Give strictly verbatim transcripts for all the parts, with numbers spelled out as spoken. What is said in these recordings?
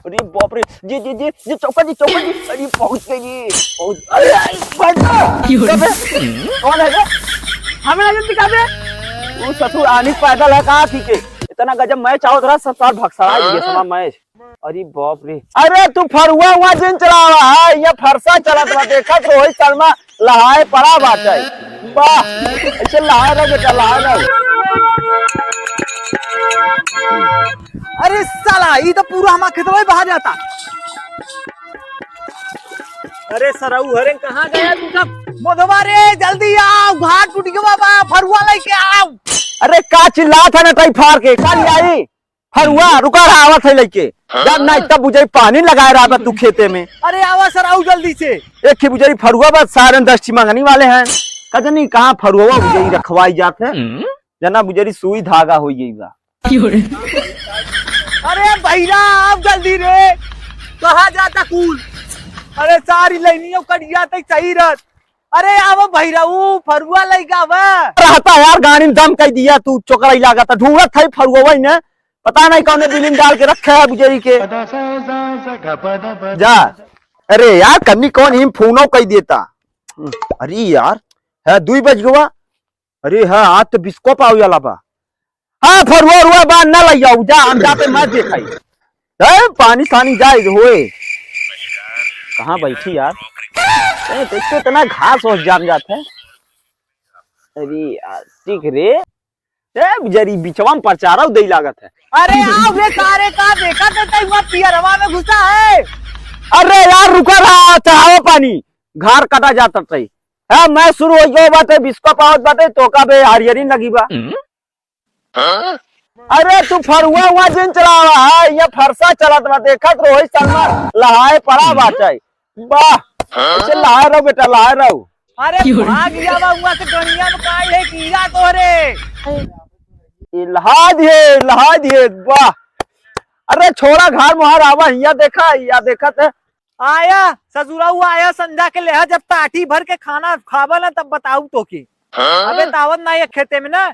अरे बाप रे, जी, जी, जी, जी, चौका जी, चौका जी। अरे पहुंच गई जी, पहुंच, अरे, अरे, बंद। क्यों रे? कबे? कौन है बे? हमें लगे दिखा दे। वो ससुर आनी पैदल है का थी के? इतना गजब मैच आवत रहा, सब सार भक्सड़ा दिए समा मैच। अरे बाप रे। अरे तू फरुआ हुआ जिन चलावा है, ये फरसा चलत बा, देखत रोहित शर्मा लहाए पड़ा बाटे। वाह, ऐसे लहाए रहो बेटा, लहाए रहो। अरे साला, ई तो पूरा हमार खेतवा ही बहा जाता। अरे सरऊ, अरे कहाँ गया तू सब? मोदवा रे, जल्दी आओ, घाट टूट गवा बा, फरुआ लेके आओ। अरे का चिल्लात है नटई फार के, का ले आई? फरुआ, रुका रहा, आवत है लेके। हाँ? जब ना इतना बुझाई पानी लगाए रहा बा तू खेते में। अरे आवा सरऊ जल्दी से। एक ही बुझाई फरुआ बा, सारन दस ठी मंगनी वाले हैं। कजनी कहाँ फरुआ बुझाई रखवाई जात है? हम्म? जना बुझाई सुई धागा हो गई बा। क्यों रे? अरे भैया, आओ जल्दी रे। कहाँ जाता कुल? अरे सारी लाइनियों कट जाते सही रहत। अरे आवा भैया, ऊ फरुआ लइका बा। रहता यार, गाड़ी में दम कई दिया तू, चोकराई लागत है। ढूंढत है फरुआ ने, पता नहीं कौने बिलिन डाल के रखे है बुझाई के। जा, अरे यार, कन्नी कौन हिम फोनो कई देता। अरे यार, है दुई बज गवा। अरे हाँ, आज तो बिस्को पाव वाला बा। हाँ, फरुआ उरुआ बा, ना लइया, जा, हम जाते मैच देखाई। ए, पानी सानी जाए होए। कहाँ बैठी यार? ए, तो इतना घास ओस जाम जात है। अरे यार, ठीक रे। ए, जरी बिचवा में परचारा दे लागत है। अरे, आओ रे सारे, का देखा थे, तई हुआ पियरवा में घुसा है। अरे यार, रुका रहा, चढ़ावा पानी। घर कटा जाता तई। हाँ, मैच शुरू हो गया बाटे, बिस्को पावत बाटे, तो का बे हरियरी लगी बा। अरे तू फरुआ हुआ जिन चलावा है, ये फरसा चलत बा, देखत रोहित शर्मा लहाए पड़ा बाटे। वाह, ऐसे लहाए रहो बेटा, लहाए रहो। अरे क्यों रे? भाग गया बा हुआ से गणिया में काई है कीड़ा तोहरे। ये लहा दिए, लहा दिए, वाह। अरे छोड़ा घर मुहार आवा, हिया देखा, हिया देखत है। आया ससुरा हुआ आया संझा के लेहा, जब ताटी भर के खाना खाबा ना तब बताऊ तो की। हाँ? अबे तावत ना ये खेते में ना।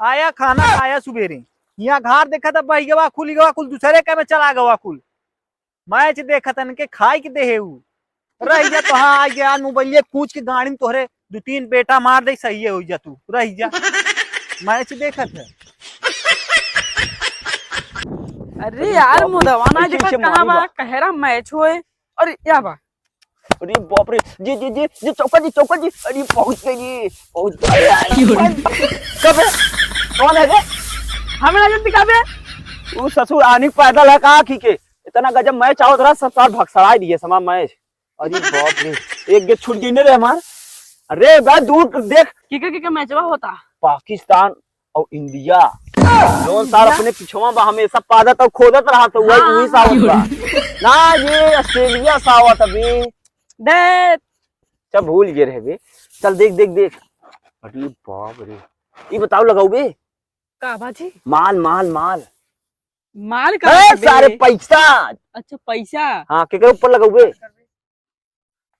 आया खाना खाया सुबेरे। यहाँ घर देखा था बहिगवा खुल गवा कुल दूसरे के में चला गवा कुल। मैच देखत हन के खाई के देहे उ। रह जा तो हाँ आ गया मोबाइल कूच के गाड़ी में तोहरे दो तीन बेटा मार दे सही हो जा तू। रह जा। मैच देखत है। अरे अरे यार बाप रे, मुदवा ना ऐसे देखत ऐसे कहाँ मारी बा बा। कहरा मैच होए। अरे या बा। अरे बाप रे, जी, जी, जी, जी, चौका जी, चौका जी। अरे पहुंच गई जी, पहुंच गई। अरे, अरे, कबे? कौन है रे? हमें ना जल्दी कबे? वो ससुर आनी पैदल है का की के? इतना गजब मैच आवत रहा, सब सार भक्सड़ाई दिए समा मैच। अरे बाप रे, एक गेंद छूट गई ने रे हमार। अरे बा दूर देख। की के, की के मैचवा होता? पाकिस्तान और इंडिया। जौन सार अपने पिछवा बा हमेशा पादत और खोदत रहा तो वही, वही सावत बा। ना ये ऑस्ट्रेलिया सावत अभी। दे। अच्छा भूल गए रहे बे। चल देख, देख, देख। अरे बाप रे। ये बताओ लगाऊ बे। का बाजी? माल, माल, माल। माल का ए, बे? सारे पैसा। अच्छा पैसा। हाँ, केकरे ऊपर लगाऊ बे?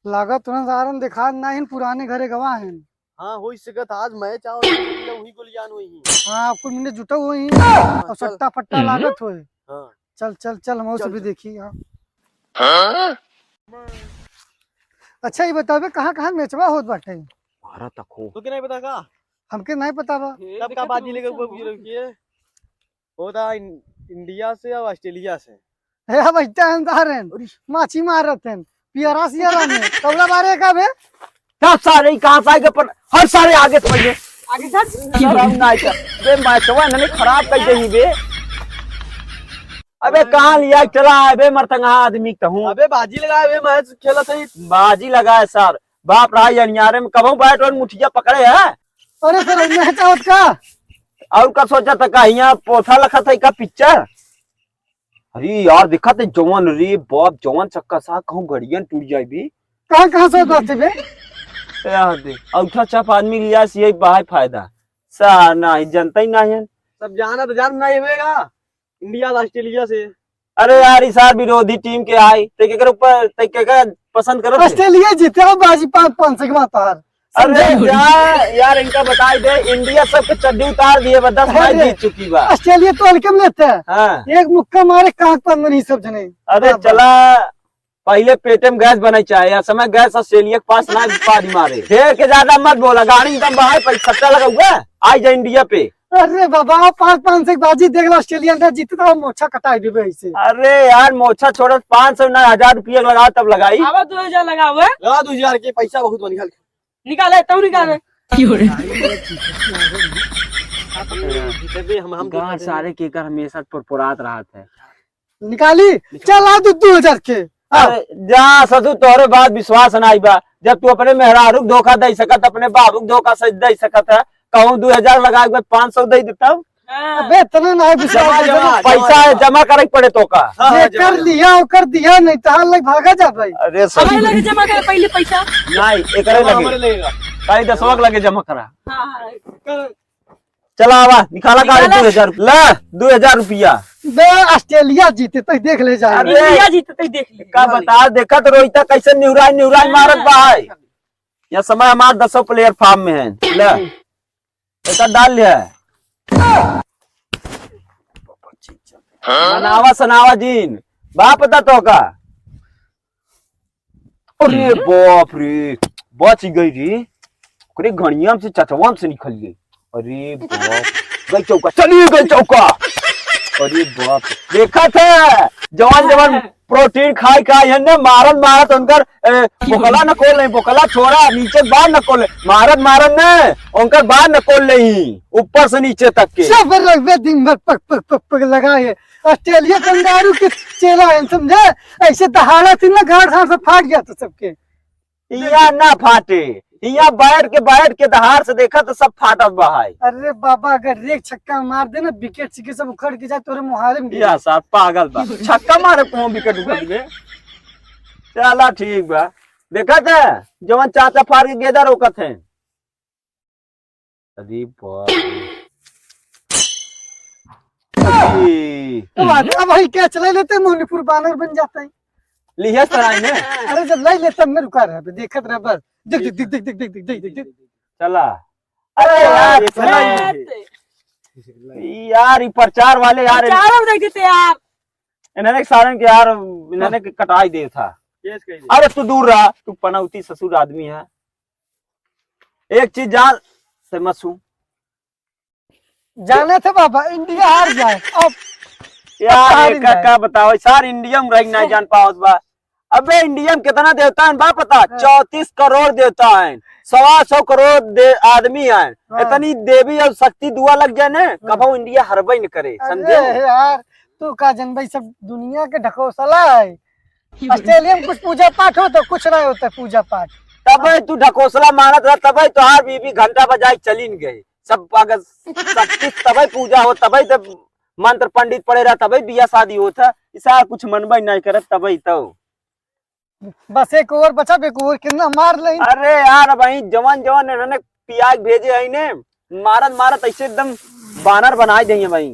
लागत ना सारन दिखात ना हिन, पुराने घरे गवा हिन। हाँ, होई सकत आज मैच आओ, वही गोलियान होई। हाँ, कुल मिले जुटा होई। हाँ, और चल। सट्टा फट्टा हम्म। लागत होई। हाँ। चल, चल, चल, हम चल, भी चल। देखी, हाँ। हाँ? अच्छा, ये बतावे, कहाँ, कहाँ मैचवा होत बाटे? भारत तक हो। तो के नहीं पता का? हमके नहीं पता बा। तब का बाजी लेके ऊपर बुझ रखी है? होता इन-, इंडिया से और ऑस्ट्रेलिया से। हे, अब इतना अंधार है। अरे। माछी मारत है। पियरा सियरा में। कौला बारे का बे? सब सारे ही कहाँ से आएगा पर हर सारे आगे से पहले। आगे सर। शर्म ना आए क्या? बे मैचवा इन्होंने खराब कर दे ही बे। अबे कहाँ लिया चला है बे मरतंगा आदमी कहूँ। अबे बाजी लगाए बे मैच खेला सही। बाजी लगाए सर। बाप रे, अनियारे में कबहूँ बैट और मुठिया पकड़े है? अरे सर, मैच आवत का? और का सोचा था का हियाँ पोथा लखत है का पिक्चर? अरे यार, देखा ते जवान रे बाप, जवान चक्का सा कहूँ गड़ियन टूट जाए भी। कहाँ, कहाँ से उतरते बे? यार दे, औठा छाप आदमी लिया से यही बाहर फायदा। सा नहीं, जनता ही नहीं है। सब जाना तो जान नहीं होएगा। इंडिया और ऑस्ट्रेलिया से। अरे यार, ई सार विरोधी टीम के आई, ते केकर ऊपर, ते केकर पसंद करत है? ऑस्ट्रेलिया जीते हो बाजी पाँच, पाँच से के मार तार। अरे समझे? जा यार, इनका बताई दे, इंडिया सबके चड्डी उतार दिए बा, दस मैच अरे, जीत चुकी बा। ऑस्ट्रेलिया तो हल्के में लेते हैं। हाँ। एक मुक्का मारे, कांख पर नहीं सब जने। अरे बाप रे। चला, पहिले पेटे में गैस बनाई चाहे, या समय गैस ऑस्ट्रेलिया के पास ना पारी मारे। ढेर के ज्यादा मत बोला, गाड़ी एकदम बाहर पर सट्टा लगा हुआ है, आई जा इंडिया पे। अरे बाबा, पाँच पाँच सौ की बाजी देख ला, ऑस्ट्रेलिया ने जीते तो हम मोछा कटाई देबे ऐसे। अरे यार, मोछा छोड़ो, पाँच सौ ना, हजार रुपया लगा तब लगाई। आवा दो हजार लगाओ, है? लगा दो हजार के, पैसा बहुत बा, निकाल। निकाले, तब निकाले। देबे हम, हम गांड देबे। सारे के कर हमेशा पुरपुरात रहत है। निकाली, चल आ दो, दो हजार के। आ। अरे जा ससुर, तोहरे बात विश्वास नाई बा। जब तू अपने मेहरारू के धोखा दे सकत, अपने बाबू के धोखा से दे सकत है, कहूँ दो हजार लगा के पाँच सौ दे देता हूँ। हाँ। अबे इतना ना है विश्वास जमा, जमा, जमा, पैसा है, जमा। जमा करे के पड़े तो का। हाँ, हाँ, ये जमा, कर जमा। लिया, वो कर दिया, नहीं तो हाल लग भागा जा भाई। अरे ससुर। हमारे लगे जमा करे पहले पैसा। नहीं, एकरे जमा लगे। हमारे लगेगा। भाई दसवा के लगे जमा करा। हाँ, हाँ। चला आवा, निकाला गाड़ी निकाला। दो हजार रुपया। ला, दो हजार रुपया। बे, ऑस्ट्रेलिया जीते तो देख ले जाए। अरे। इंडिया जीते तो देख ले। का बता, देखा तो रोहिता कैसे निहुराई, निहुराई मारत बा है। यह समय हमार दसों प्लेयर फार्म में है। ले, एक डाल ले। मनावा सनावा जीन, बा पता तो का? अरे बाप रे, बच गई रे। ओकरे घड़िया में से, चचवा में से निकल गई। अरे बाप, गई चौका, चली गई चौका। अरे बाप, देखा था जवान जवान प्रोटीन खाए का, ये ने मारत मारत उनकर, ए, बोकला न खोल नहीं, बोकला छोड़ा, नीचे बार न खोल, मारत मारत ने उनकर बार न खोल नहीं, ऊपर से नीचे तक के। सब रगबे दिन भर पक पक पक पक लगाए। ऑस्ट्रेलिया कंगारू के चेला है, समझे? ऐसे दहाड़ा थी ना, गाड़ धाड़ से फाट गया था सबके। हियाँ ना फाटे, हियाँ बैठ के, बैठ के दहाड़ से देखा तो सब फाटत बा है। अरे बाबा, अगर एक छक्का मार दे ना, विकेट सिकेट सब उखड़ के जाए, तोरे मुहारे में गिरे। या सार पागल बा, छक्का मारे कौन विकेट उखड़ गए? चला ठीक बा, देखा था जवन चाचा फार के गेंदा रोकत हैं। अरे बाप रे। अरे। तो बात है, अब भाई क्या चला लेते हैं, मणिपुर बानर बन जाता है। लिहे सराय में। अरे जब लाई ले तब मैं रुका रहा, देखत रहा बस। देख, देख, देख। चला। अरे यार, ये चला ही नहीं। यार, ये प्रचार वाले यार, प्रचार हम देख देते यार। इन्होंने सारन के यार, इन्होंने के कटाई दे था। अरे तू दूर रहा, तू पनौती ससुर आदमी है। एक चीज जान से मत छू। जाने थे बाबा, इंडिया हार जाए। अब यार, हार एक का, जाए। का बताओ, सार इंडिया में रह नहीं जान पावत बा। अबे इंडिया में कितना देवता है बा पता? हाँ। चौंतीस करोड़ देवता है, सवा सौ करोड़ दे, आदमी है। हाँ। इतनी देवी और शक्ति दुआ लग जाए ना, हाँ। कबो इंडिया हरबे न करे, अरे समझे? यार, तू का जनबे, सब दुनिया के ढकोसला है। ऑस्ट्रेलिया में कुछ पूजा पाठ होता, कुछ नहीं होता पूजा पाठ। तबे तू ढकोसला मानत रह, तबे तोहार बीबी घंटा बजाए चलिन गए। सब अगर सब कुछ तबे पूजा हो, तबे तो मंत्र पंडित पड़े रहा, तबे बियाह शादी होत है। इसा कुछ मनबे नहीं करत, तबे तो। बस एक ओवर बचा, एक ओवर कितना मार ले। अरे यार, भाई जवान जवान इन्होंने पियाज भेजे है ने, मारत मारत ऐसे एकदम बानर बनाए देंगे भाई।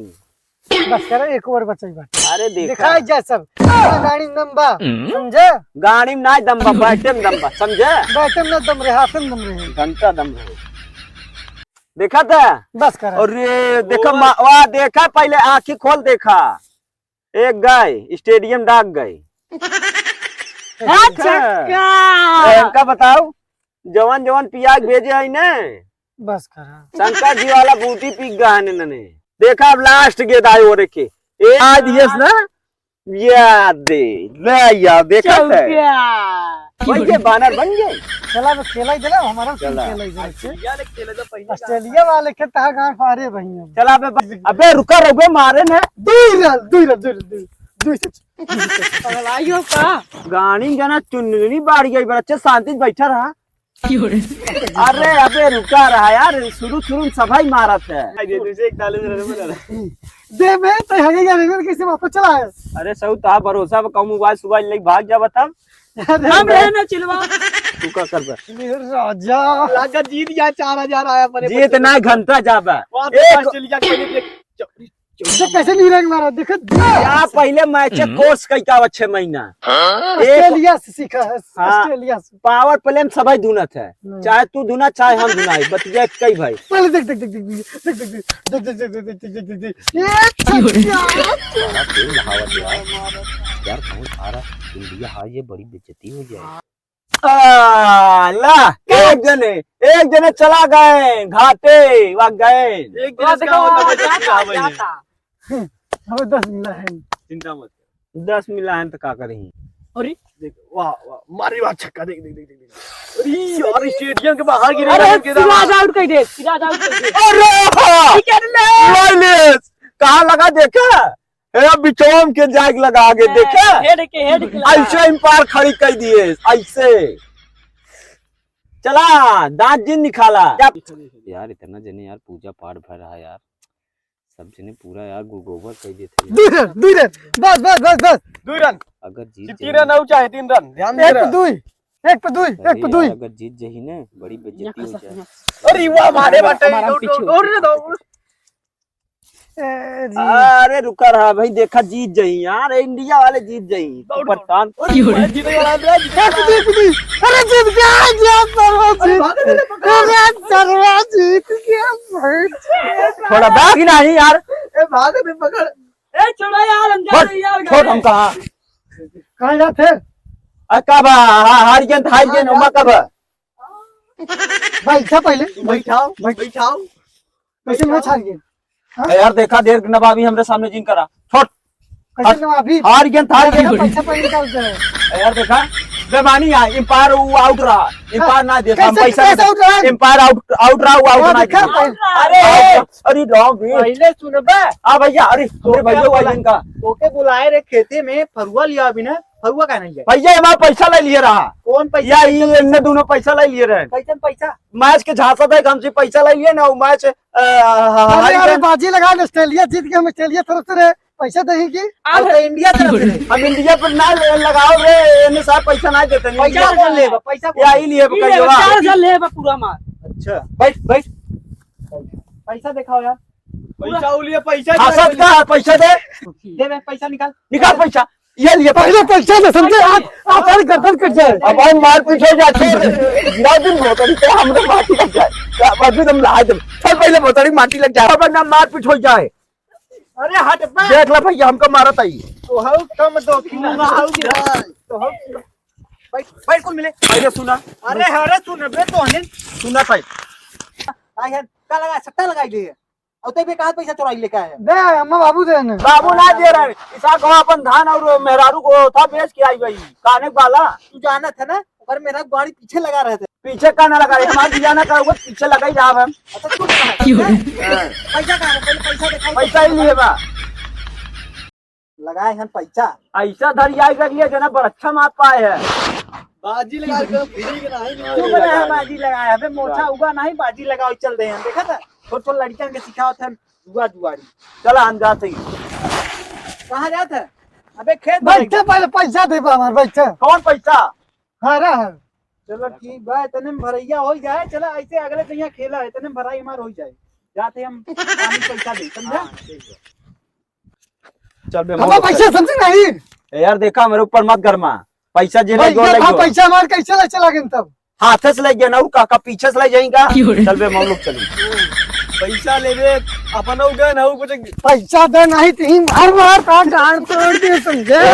बस करे, एक ओवर बचाई बात। अरे देखा। दिखाई जाए सब। गाड़ी में दम बा, हम्म। समझे? गाड़ी में ना दम बा, बैटे में दम बा, समझे? बैटे में ना दम रहे, हाथे में दम रहे। घंटा दम रहे। देखा था? बस करे। अरे देखा, ओवर। मा-, वाह, देखा पहले आँखी खोल देखा। एक गाय, स्टेडियम डाक गए। अच्छा, अच्छा। का? अरे, हमका बताओ, जवान जवान पियाज भेजे आई ने। बस करा। शंकर जी वाला बूटी पी गए ने नने। देखा अब लास्ट गेंद आए ओरे के। ए, आज यस ना? याद दे। ले यार, देखा है। चौका। वही के बानर बन गए। चला बस खेला ही देला, हमारा खेल चला। खेला ही देला। ऑस्ट्रेलिया वाले के तहा गांड फाड़े भैया। चला बे, बस। अबे रुका रे, बे मारे ने। दुई रन, दुई रन, दुई रन, दुई, दुई से। पगलाइयो का? गाड़ी जना चुनरी बाढ़ गई, बड़ा अच्छा शांति से बैठा रहा। अरे अबे रुका रहा यार, शुरू शुरू में सफाई मारत है। दे बे, तो हगे क्या रे, कैसे वापस चला है? अरे सऊ, ता भरोसा बा, कहूँ मोबाइल सुबाइल लेके भाग जाबा तब। अरे हम बे। रहे ना चिलवा। तू का करबा? मेरे राजा। लागा जीत गया, चार हजार आया अपने जीत बच्चे ना को। घंटा जाबा। वहाँ पे एक ऑस्ट्रेलिया के लिए देख, देख कैसे नहीं रंग मारा, देख। या पहिले मैच हम्म। कोर्स कई का छह महीना। हाँ? एक ऑस्ट्रेलिया से सीखा है, हाँ। ऑस्ट्रेलिया से। पावर प्ले में सबै धुनत है। नहीं। चाहे तू धुना, चाहे हम धुनाई, बतिया कई भाई। पहले देख, देख, देख, देख, देख, देख, देख, देख, देख, देख, देख, देख, देख। ये छक्का। बड़ा तेज बहावत है यार। यार, कौन आ रहा? इंडिया हार, ये बड़ी बेइज्जती हो जाए। आ, ला, एक जने, एक जने चला गए घाटे, वह गए। एक वाह, दिन इसका देखो, होता है, वाह, दस जाता, मिला भाई। जाता। हमें दस मिला है। चिंता मत कर। दस मिला है तो का करेंगे? अरे देख, वाह, वाह, मारी वाह छक्का, देख, देख, देख, देख, देख। अरे यार, स्टेडियम के बाहर गिरे अरे, ना, के सिराज आउट कर दे, सिराज आउट कर दे। अरे हाँ! विकेट ले। माइनस। कहाँ लगा देखा? ए, बिचौम के जाग लगा आगे, ए, देखा? हेड के, हेड के लगा। ऐसे अंपायर खड़ी कर दिए, ऐसे। चला, दांत जिन निकाला। यार, इतना जने यार, पूजा पाठ भर रहा यार, सब जने पूरा यार, गो-, गोबर कर देते हैं। दुई रन, दुई रन, बस, बस, बस, बस। दुई रन। अगर जीत चिट्ठी जाए रन ना, हो चाहे तीन रन, ध्यान दे एक पे रहा। दुई, एक पे दुई, एक अरे पे दुई। यार, अगर जीत जाही ना, बड़ी बेइज्जती हो जाए। अरे वाह, मारे हमारा, बटे, हमारा दौड़, पीछे दौड़, हो। दौड़ रे, दौड़। ए, जी। अरे रुका रहा भाई, देखा जीत जाई यार, इंडिया वाले जीत जाई। दौड़, परेशान। दौड़। अरे, जीते वाला है, जीते वाला है। अरे जीत गया, गया, सरवा अरे जीत। भाग, अरे पकड़। अरे सरवा जीत गया भाई। थोड़ा भाग ही नहीं यार। ए, भाग, अरे पकड़। ए, छोड़ा यार, हम जा रहे हैं यार, छोड़, घर। हम कहाँ? कहाँ जाते? अरे कब हा-, हा-, हार गए, हार गए, हाँ, उमा कब? बैठा पहले। बैठाओ, बैठ। बैठाओ। कैसे मैच हार गए? हाँ? ए यार, देखा, देर नवाबी हमरे सामने जिन करा। छोड़। कैसे हट। नवाबी? हार गए, हार गए। पैसा पहले निकालते हैं। ए यार, देखा, बेमानी है, अंपायर वो आउट रहा, अंपायर ना देता, हम कैसे, पैसा कैसे नहीं आउट रहा? अंपायर आउट, आउट रहा, वो आउट हाँ, ना देखा, देता। पहले अरे, अरे, राम भी। पहले सुनबे। हाँ भैया, अरे, अरे तोके भैया, वो बोला, इनका। तोके बुलाए रे खेते में, फरुआ लिया अभी ना, फरुआ का नहीं है? भैया, हमारा पैसा ले लिए रहा। कौन पैसा? या, ये इनने दोनों पैसा ले लिए रहे। कैसन पैसा? मैच के झांसा था, हमसे पैसा ले लिए ना, वो मैच, अ, अरे, हार अरे, गए। बाजी लगा ले, ऑस्ट्रेलिया जीत गया, हम ऑस्ट्रेलिया तरफ से रहे, पैसा देही की? और तो इंडिया तरफ से रहे। हम इंडिया पर ना ले-, लगाओ रे, इन्हें साहब पैसा ना देते नहीं। पैसा कौन लेबा? पैसा कौन या, ही लिए ये बकैया। चार हजार लेबा पूरा मार। अच्छा। बैठ, बैठ। पैसा दिखाओ यार। पैसा उलिए, पैसा हंसत का है, पैसा दे। दे बे, पैसा निकाल। निकाल पैसा। ये लिए पहले पैसा दे, समझे? आज, आज सारी गर्दन कट जाए। अब हम मारपीट हो जाती है। गिरा दिन भोतड़ी पे हमरे माटी लग जाए। क्या अभी तुम ला दे। चल पहले भोतड़ी माटी लग जाए। अब ना मारपीट हो जाए। अरे हट बे। देख ला भैया, हमका मारत आई। तो हऊ कम दो कि ना हऊ भाई। तो हऊ बैठ, बैठ कुल मिले। अरे सुना। अरे, अरे सुन बे तो हने। सुना भाई। आई है, का लगा, सट्टा लगाई दे। और ते भी कहाँ पैसा चोराई लेके आए? दे, अम्मा बाबू दे ने। बाबू ना दे रहे। इसा को अपन धान और मेहरारू को था बेच के आई भाई। काने वाला। तू जानत है ना, ओकर मेरा गाड़ी पीछे लगा रहे थे। पीछे का ना लगा रहे? हमारे बिया ना करो, पीछे लगा ही रहा हम। अच्छा, तू कहाँ है? क्यों? पैसा कहाँ है? पहले पैसा दिखाओ। पैसा ही नहीं है बा। लगाए हैं पैसा। ऐसा धर आई कर लिया जना बरच्छा मार पाए है। बाजी लगा के फ्री के नहीं तू बना है बाजी लगाए, अबे मोछा उगा नहीं, बाजी लगाओ चल दे हैं। देखा था? छोट छोट लड़कियां के सिखावत है जुआ जुआरी। चला हम जाते हैं। कहाँ जात है? अबे खेत में। बैठे पहले पैसा दे बा हमार, बैठे। कौन पैसा? हाँ रहा है। चलो ठीक बा, इतने में भरैया हो जाए। चला ऐसे अगले जइया खेला, इतने में भराई हमार हो जाए। जाते हम पानी पैसा दे, समझा? हाँ, ठीक बा। चल बे, हमारा मौत पैसा कर। समझे नहीं। ए यार, देखा, मेरे ऊपर मत गरमा। पैसा जे भाई, ले गयो, ये ले था गयो। पैसा हमारे कैसे ले चला गए तब? हाथ से ले गया ना, का, का पीछे से ले जाएगा। क्यों रे? चल बे, मौलूक चल। पैसा ले बे, अपन हो गए ना, कुछ पैसा दे नहीं तो ही मार मार का गांड तोड़ दे, समझे? ए,